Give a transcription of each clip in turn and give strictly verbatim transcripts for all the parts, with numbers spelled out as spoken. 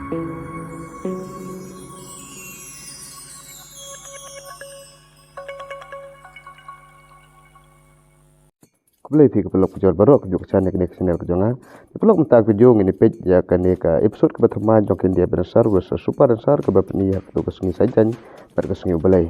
Khublei phi ki paralok ki jong baroh ki ju kynsan ïa kane ka channel ka jong nga. Ki paralok, mynta ka video ngin ïa peit ïa kane ka episode kaba thymmai jong ka India Bad Dancer versus Super Dancer kaba pyni ha kato ka sngi Saitjaiñ bad ka sngi U Blei.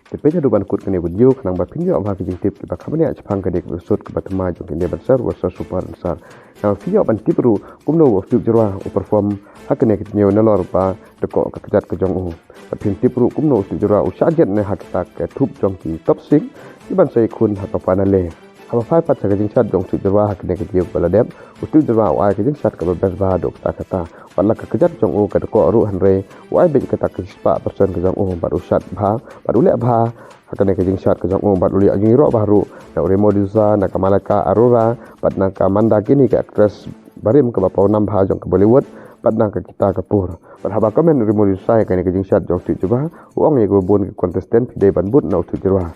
Te peit haduh ban kut kane ka video khnang ba phin ïoh bha ki jingtip kiba kham bniah shaphang kane ka episode kaba thymmai jong ka India Bad Dancer versus Super Dancer. Naba phin ïoh ban tip ruh kumno u Stuit Jyrwa u perform ha kane ka jingïaw nalor ba dkoh ka kjat ka jong u. Bad phin tip ruh kumno u Stuit Jyrwa u shah jied ne ha kita ka thup jong ki top six kiban sa ïakhun ha ka finale. Haba phai pat sha ka jingshad jong u Stuit Jyrwa ha kane ka jingïaw ba la dep, u Stuit Jyrwa u ai ka jingshad kaba best bha haduh katta katta. Wat la ka kjat jong u ka dkoh ruh hynrei u ai beit kata ka shispah percent ka jong u bad u shad bha bad u leh bha ha kane ka jingshad ka jong u bad u la ïoh jingïaroh bha ruh na u Remo D'Souza, na ka Malika Arora bad na ka Mandakini, ka actress barim kaba pawnam bha jong ka Bollywood, bad na ka Geeta Kapoor. Bad haba comment u Remo D'Souza ïa kane ka jingshad jong u Stuit Jyrwa, u ong ïa kaba bun ki contestant phi dei ban bud na u Stuit Jyrwa.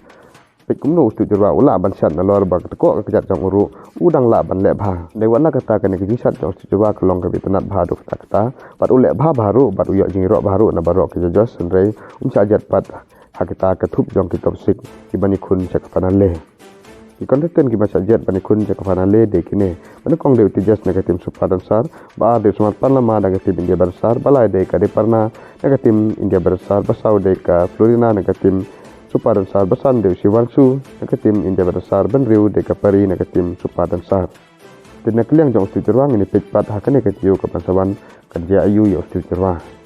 Peit kumno u Stuit Jyrwa u lah ban shad nalor ba ka dkoh ka kjat jong u ruh u dang lah ban leh bha. Dei wat la katta, kane ka jingshad jong u Stuit Jyrwa ka long kaba itynnad bha haduh katta katta bad u leh bha bha ruh bad u ïoh jingïaroh bha ruh na baroh ki judges, hynrei um shah jied pat ha kita ka thup jong ki top six kiban ïakhun sha ka finale. Ki contestant kiba shah jied ban ïakhun sha ka finale dei kine: ba nyngkong dei u Tejas na ka team Super Dancer, ba ar dei u Sumar Panlama na ka team India Bad Dancer, ba lai dei ka Deeparna na ka team India Bad Dancer, ba saw dei ka Florina na ka team Super Dancer, ba san dei u Shivanshu na ka team India Bad Dancer, ba hynriew dei ka Pari na ka team Super Dancer. Te na ka liang jong u Stuit Jyrwa ngin ïa peit pat ha kane ka jingïaw kaban sa wan kan jia aiu ïa u Stuit Jyrwa.